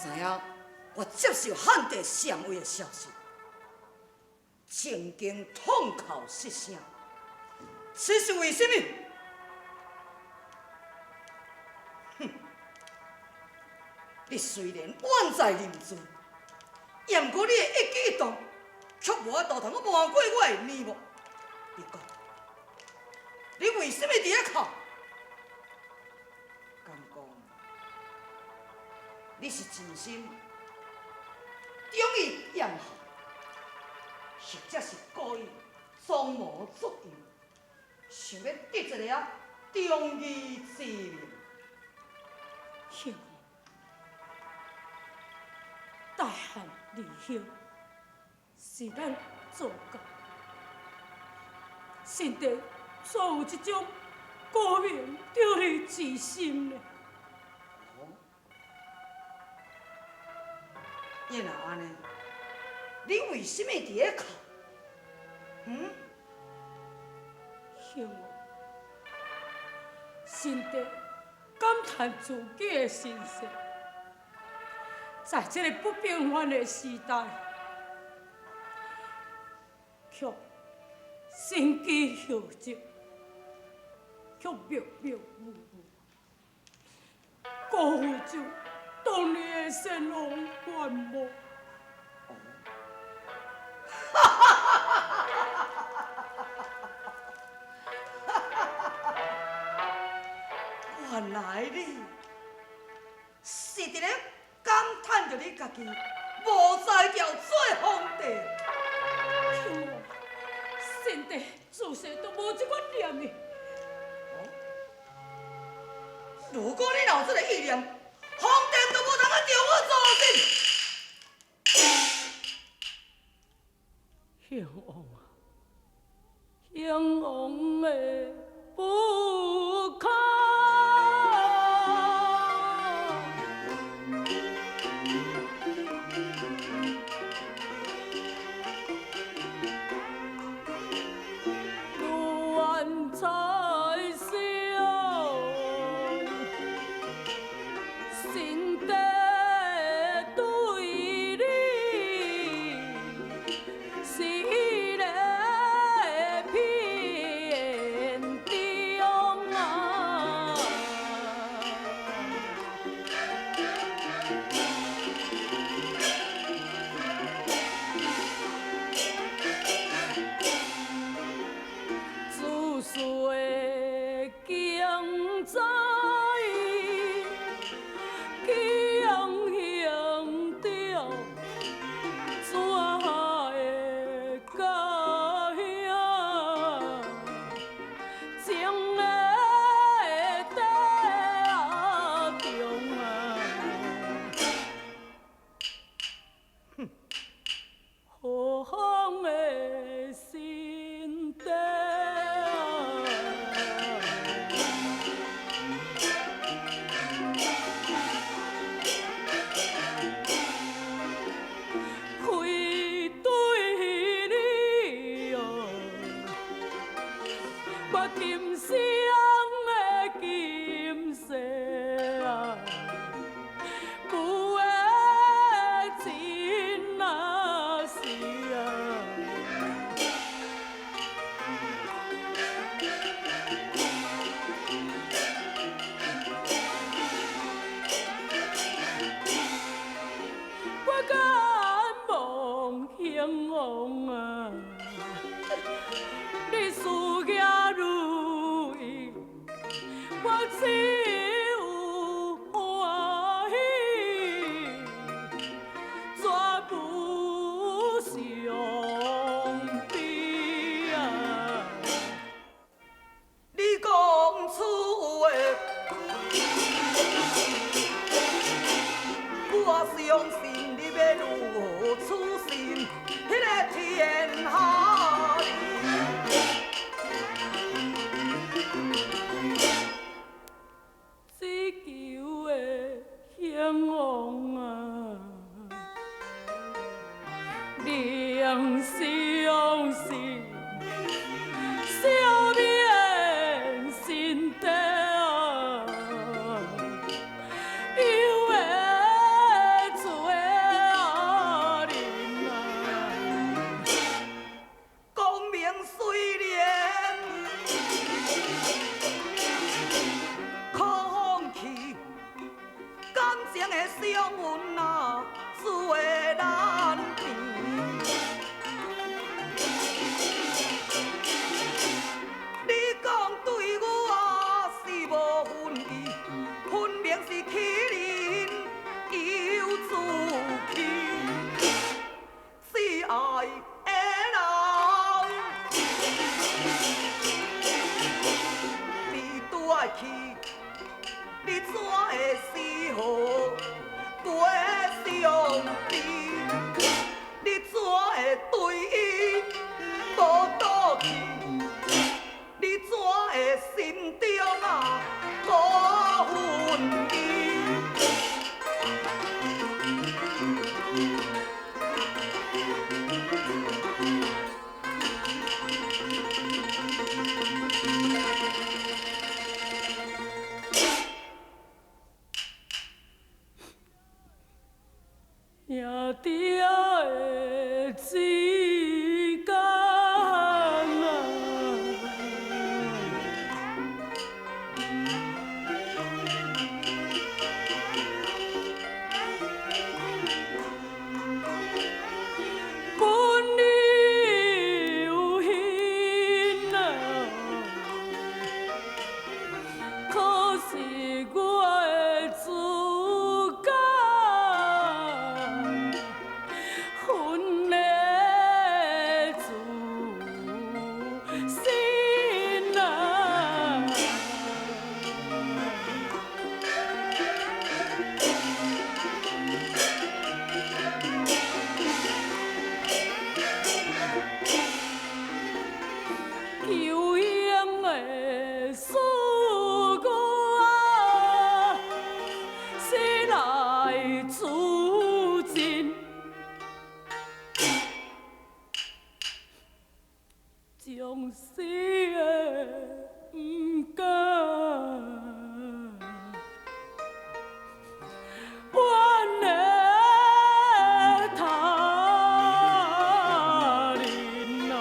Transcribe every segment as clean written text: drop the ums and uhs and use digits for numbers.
知影我接受漢帝禪位的消息，正經痛哭失聲，這是為什麼？哼！你雖然遠在臨淄，毋過你的一舉一動，卻無法度通閣瞞過我的耳目。你講，你為什麼佇咧哭？敢講，你是真心中意艷霞，或者是故意裝模作樣，想欲得一个啊忠義之名？興王，大漢離鄉是咱做到，臣弟煞有這種沽名釣譽之心呢？哦，若按呢，你為什麼佇咧哭？嗯？興王，臣弟感嘆自己的身世，在這个不平凡的時代，卻身居要職，卻默默無聞，辜負著當年的先王願望。哈哈哈哈哈！原來你是佇咧感嘆著你家己無才調做皇帝。興王，臣弟自細都無這款念的。哦，如果你若有這个意念，皇帝就無通啊召我做陣。興王啊，興王的不堪。亂猜想，臣弟對你是咧偏中啊。自细经知，强行着怎会家乡情的底中啊？何方的心底啊？愧對你哦，我今生的今世啊，有的真啊是啊。我敢望興王啊，你事業如意。死予过伤悲？你怎会对伊无赌气？你怎会心中啊辜负伊？兄弟的之间啊，本有缘啊，可是我的自家。分的自信啊，求英的事我是来自尽。将死的不甘，怨的他人啊。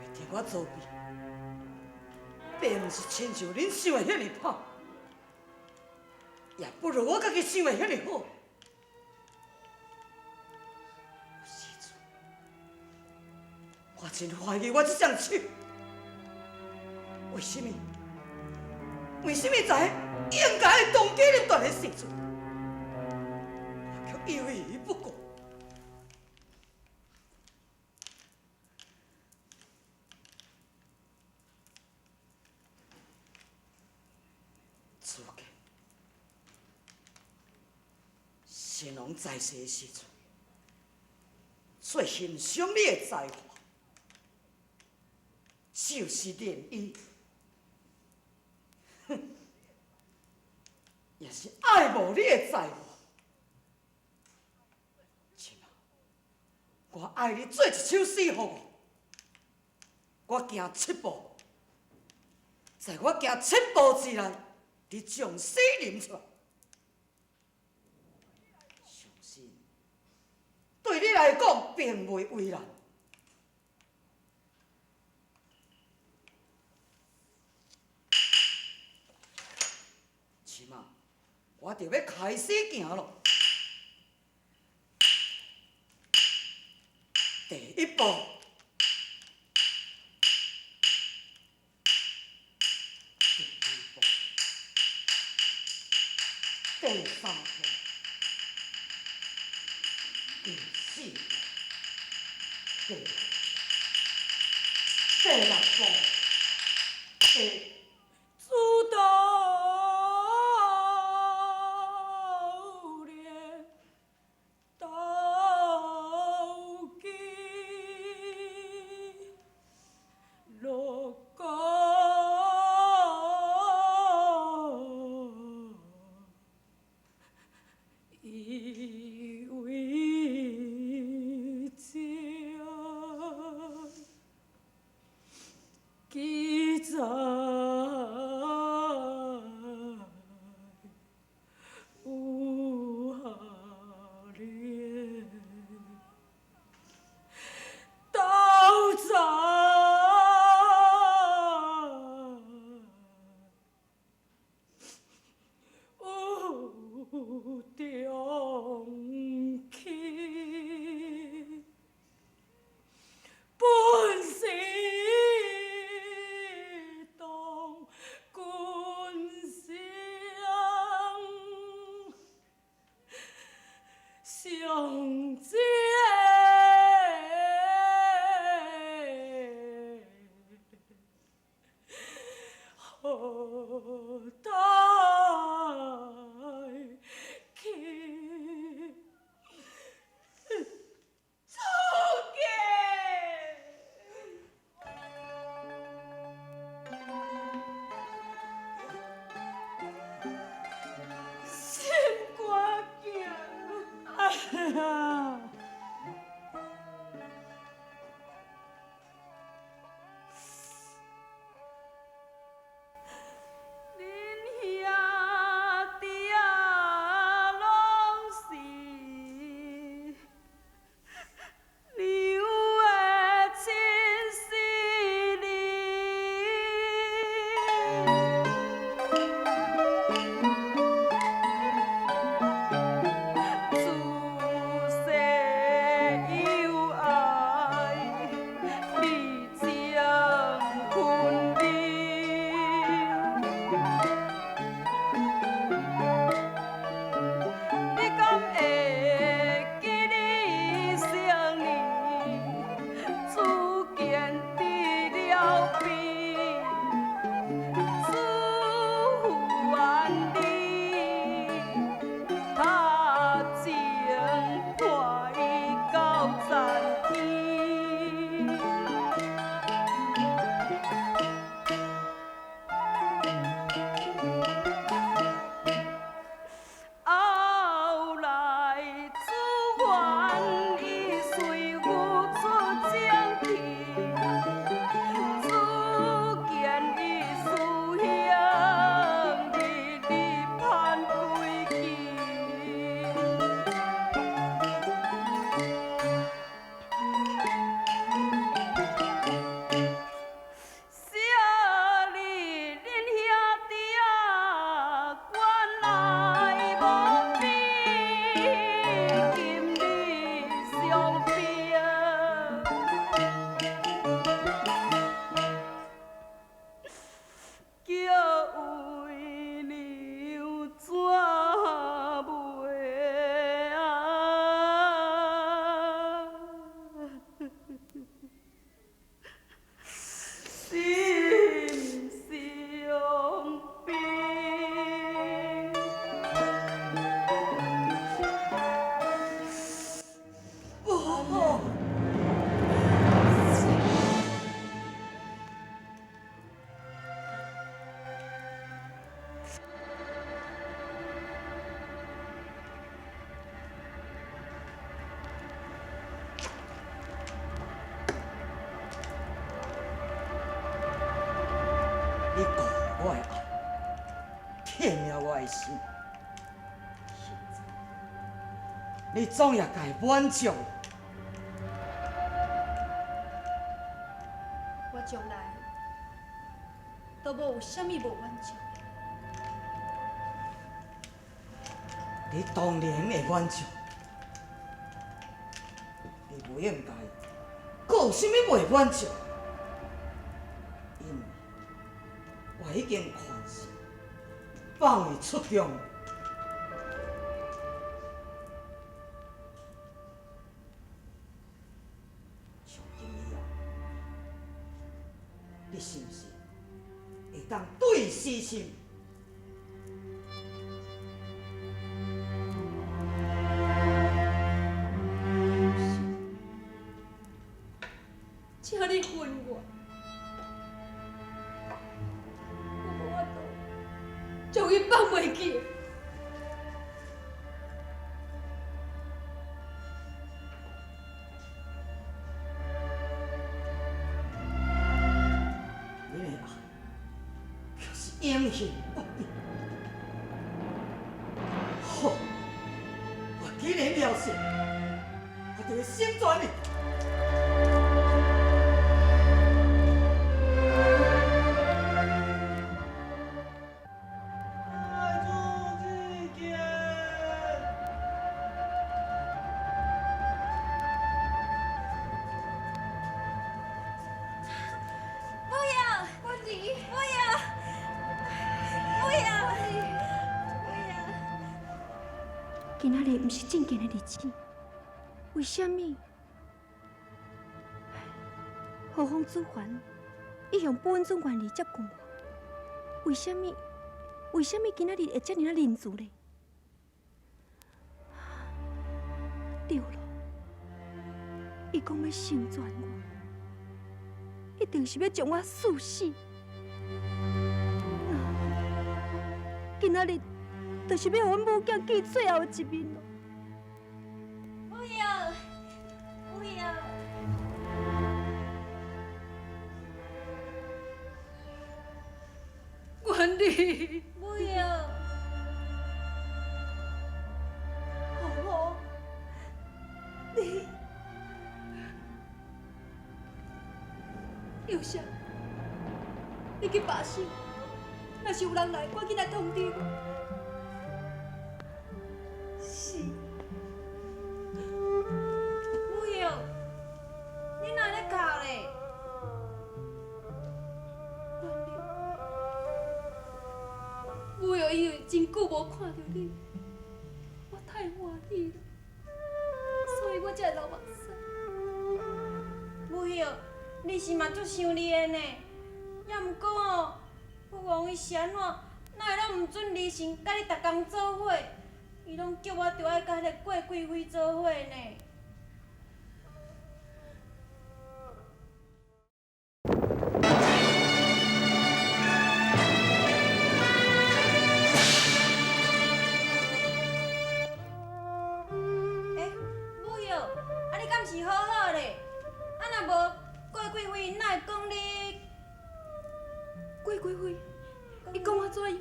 为着我作弊，并毋是亲像恁想的遐尔歹，也不如我家己想的遐尔好。有时阵，我真怀疑我这双手，为什么？为什么在应该当机立断的时阵，我却犹豫不决？子健，神农在世的时阵，最欣赏你的才华，就是练医，哼，也是爱慕你的才华。这马，我爱你做一首诗予我，我行七步，在我行七步之内，你将诗吟出来。相信对你来讲并袂为难。这马，我就欲开始行咯。第一步，第二步，第三步，第四步，第五，第六步，第自道连到今，落高以为家。我。你顾我的爱，骗了我的心，现在你总也该满足。我从来都无有啥物无满足。你当然会满足，你不应该，阁有啥物袂满足？因为我已经宽恕，放伊出宫。从今以后，你是毋是会当对伊死心？请你分我，我无法度将伊放袂记。你的爱却是永恒不变。好，我既然了事，我就会成全你。母爷，婉儿，母爷，母爷，母爷。今仔日毋是正经的日子，为啥物？何方子凡一向不允准婉儿接近我，为啥物？为啥物今仔日会遮尔仔仁慈呢？对了，伊讲欲成全我，一定是欲将我赐死。今仔日就是欲予阮母囝见最后一面咯。母爷，母爷。婉儿，母爷，红红，你，幼霞，你去罢手，若是有人来，赶紧来通知我。是。母爷，你哪咧哭咧？婉儿，母后因为真久无看著你，我太欢喜了，所以我才会流目屎。母后，你是嘛足想念的呢，也毋过哦，父王伊是按怎，哪会拢毋准儿臣佮你逐工做伙？伊拢叫我著爱佮彼个郭贵妃做伙呢。欸，母后，啊你敢是好好咧？啊若无郭贵妃哪会讲你？郭贵妃，伊讲我怎样？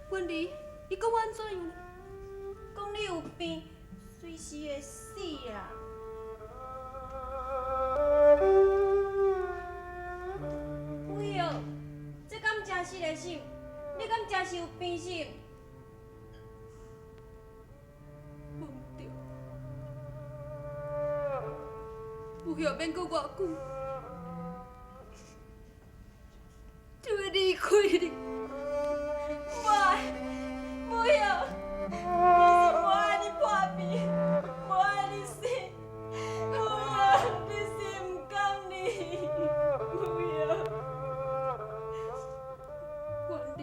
婉儿，伊讲我按怎样呢？讲你有病，随时会死啦。母后，这敢真实的心？你敢真是有病心？无毋对，母后免阁偌久，就会离开你。无爱，母后，你是无爱你破病，无爱你死，母后，你是毋甘你，母后。婉儿，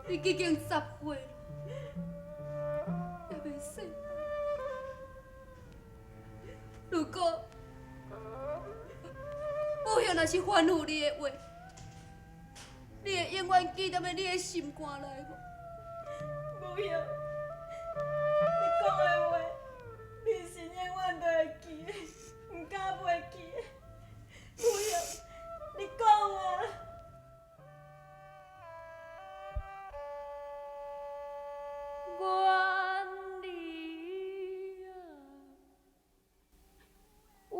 你已经10岁了，还袂如果母后若是吩咐你的话，你会永远记踮咧你的心肝内无？母后，你讲的话，你是永远都会记的，毋敢袂记的。母后，你讲啊！愿你啊，为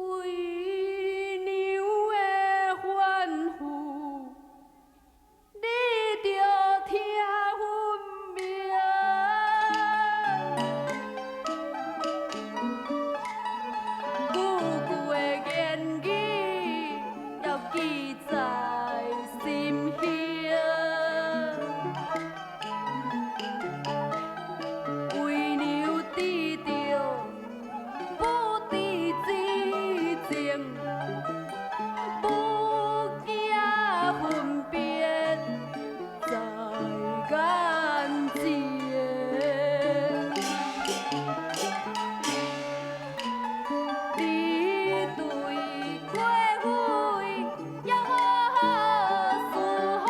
娘的吩咐，你著听分明。句句的言语要记在心胸。为娘得著不治之症，不惊分别在眼前。你对贵妃要好好侍奉。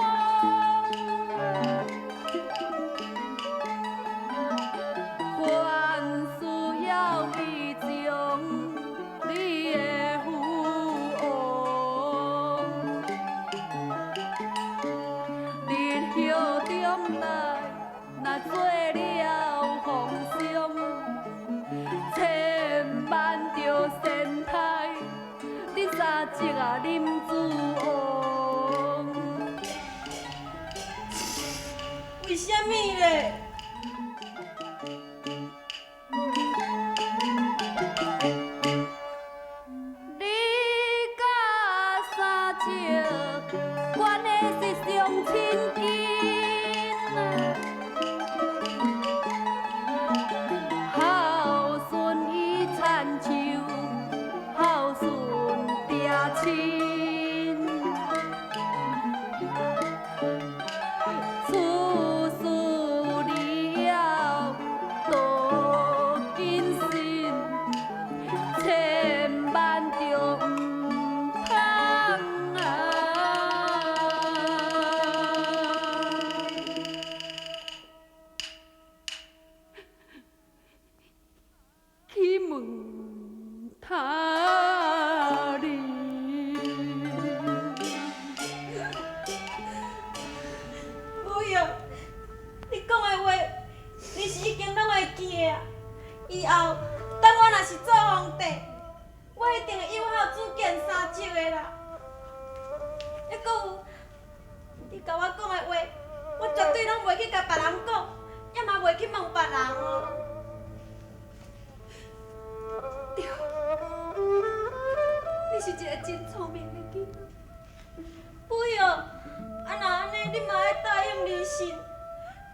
凡事要依从你的父王，日后中来若做了皇上，千万著善待恁三叔仔林子王。为啥物咧？你佮三叔关系是上亲近啊，孝顺伊亲像孝顺爹亲。处事你要多谨慎，千万著毋通啊！去问他人。母后，你讲的话，你是已经拢会记的啊。以后，等我若是做皇帝，我一定会友好主见三叔的啦。抑阁有，你共我讲的话，我绝对拢袂去共别人讲，也嘛袂去问别人哦。对，你是一个真聪明的囡仔。母后，啊若按呢，你嘛爱答应儿臣，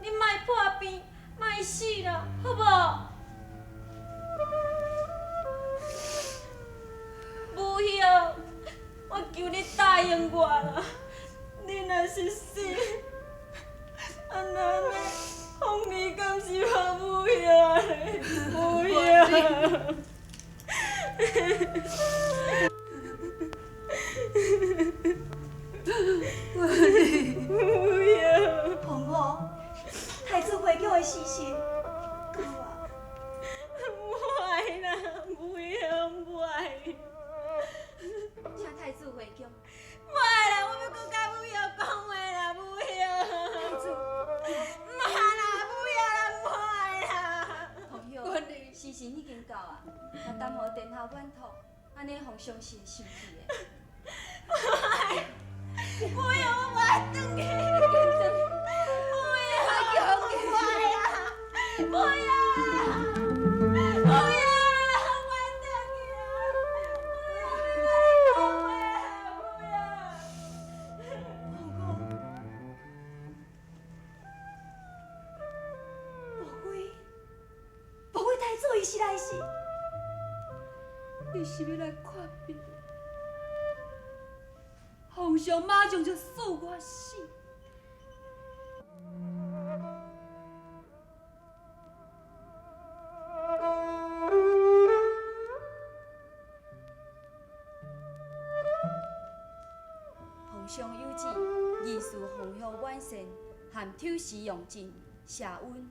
你莫破病，莫死啦，好无？母后，我求你答应我啦！你若是死，啊若按呢，凤儿敢是无母后啊咧？母后。母后。凤后，太子回宫的时辰到啊！唔爱啦，母后唔爱。请太子回宫。唔爱啦，我欲阁佮母后讲话啦，母后。太子，唔爱啦，母后啦，唔爱啦。凤后，时辰已经到啊，若耽误殿下晚托，按呢皇上是会生气的。唔爱，母后，我无爱转去。母后，唔爱啦，母后，母后，我爱转去啊！母后，莫非，莫非太子伊实在是？你是欲来看病？皇上马上就赐我死。上有子，二事奉獻滿善，含抽時用盡，謝恩。